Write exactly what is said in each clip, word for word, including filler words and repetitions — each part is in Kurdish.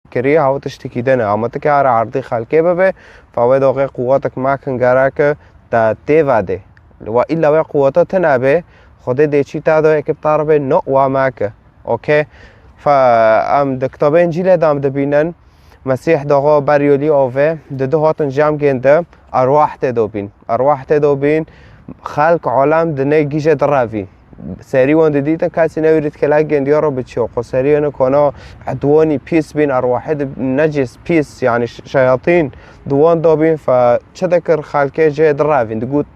kirî, hew tiştekî din e. Ama tu kare erdî xelkê bibe, fa wê doxê quwetek mekin gereke te têva de. Wa îlla wê quweta tune be, Xwedê dê çî te do, eke bi te re be, no, wa meke. Okey? Fa em di kitabê Încîlê de em dibînin, Mesîh doxo ber yolî ove, di du hatin jam gêndi, erwah tê do bîn. Erwah tê do bîn, xelk, alem di nê gîje direvî. Serî wan didîtin, kesî newîrît kela gêndiya re biçîyo. Xo serî ne kona edwanî pîs bîn, erwahê di necis pîs, yani ş-, şeyatîn di wan da bîn, fe çi dikir xelkê jê direvîn. Digot,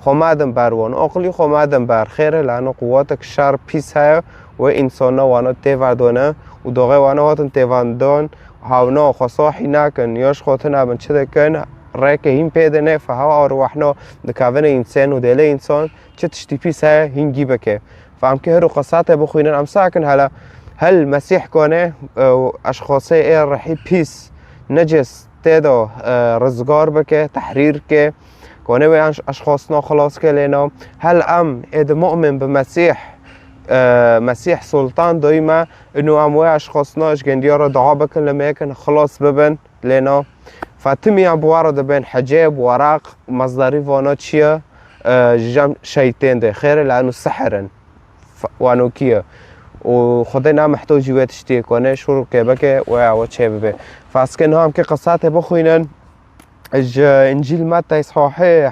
xo medin ber wan, aqilî xo medin ber. Xêr e, lano quwetek şer pîs heye, wê însana wana têverdone û doxê wana hatin têvendon, hawna xwe sahî nakin, ya ji xwe tune bin, çi dikin, rêke hîn pê dine, fe hewa erwahna dikevine însen û dêlê însan, çi tiştî pîs heye, hîngî bike. Fe em kê hiro qesate bixwînin, em sakin hele, hel Mesîh kone, e, eşxosê ê rihî pîs, necis tê de, e, rizgar bike, tehrîr ke, kone wê eş-, eşxosna xilas ke lêna. Hel em ê di mu'min bi Mesîh, e, Mesîh Sultan doyme, ino em wê eşxosna ji gendiya re dua bikin, li me kin xilas bibin. Lêna, Fatimiya bi wara dibên hecê, bi weraq, mezdarî vana çi ye? E, ji cem şeytên de. Xêr e, lano sihir in. F-, wano kî ye? Û Xwedê ne mehtojî wê tiştiyê kone, şûr û kêbeke wê ewe çê bibe. Fazke niha em kê qesatê bixwînin, ji Încîl Metay sahê